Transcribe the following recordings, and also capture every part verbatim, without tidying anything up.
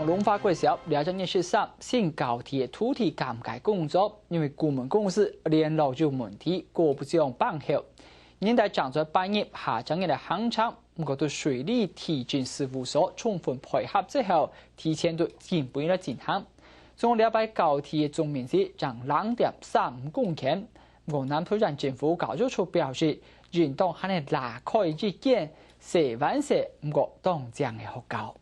龍華國小這隻月十三，新校地个土地鑑界工作，因為顧問公司聯絡有問題，過毋上班後。原定正在拜日下晝日个行程，毋過在水利地政事務所充分配合之後，提前對今晡日來進行。總共這擺校地个總面積正零點三五公頃。毋過南投縣政府教育處表示，應當還係拉開一間細還細，毋過當靚个學校。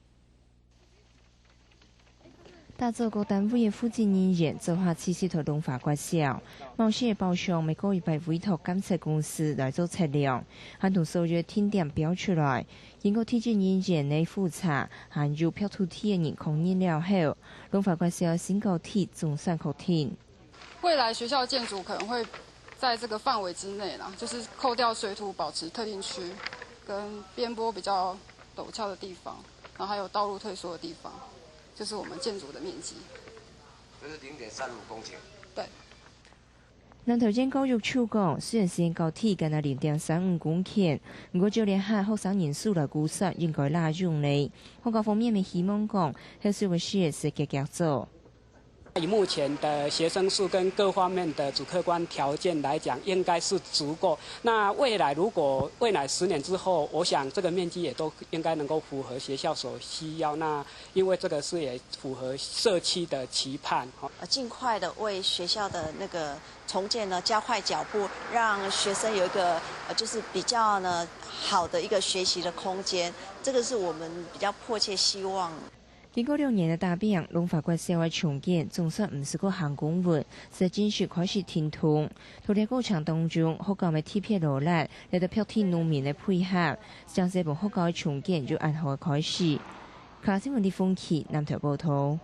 打造各單位个負責人員做下親自到龍華國小，貌似个包廂每個禮拜委託監測公司來做測量，還同所有个定點標出來。經過地政人員个複查，還有標土地个人確認了後，龍華國小新校地總算確定。 未來學校建築可能會在這個範圍之內啦，就是扣掉水土保持特定區跟邊坡比較陡峭的地方，然後還有道路退縮的地方，就是我們建築的面積。這是零點三五公頃。南投縣教育處講，雖然新校地干焦零點三五公頃，毋過照這下學生人數來估算，應該罅用咧。學校方面也希望講，後續个事會積極做。 以目前的學生數跟各方面的主客觀條件來講，應該是足夠。那未來如果未來十年之後，我想這個面積也都應該能夠符合學校所需要。那因為這個是也符合社區的期盼，哈。呃，盡快的為學校的那個重建呢加快腳步，讓學生有一個呃就是比較呢好的一個學習的空間，這個是我們比較迫切希望。 經過六年个打拚，龍華國小个重建總算毋使過行公文，正正式開始停動。在這過程當中，學校个特別勞力，得到標地農民个配合，正式分學校个重建有恁好个開始。卡新聞李鳳琪南投報導。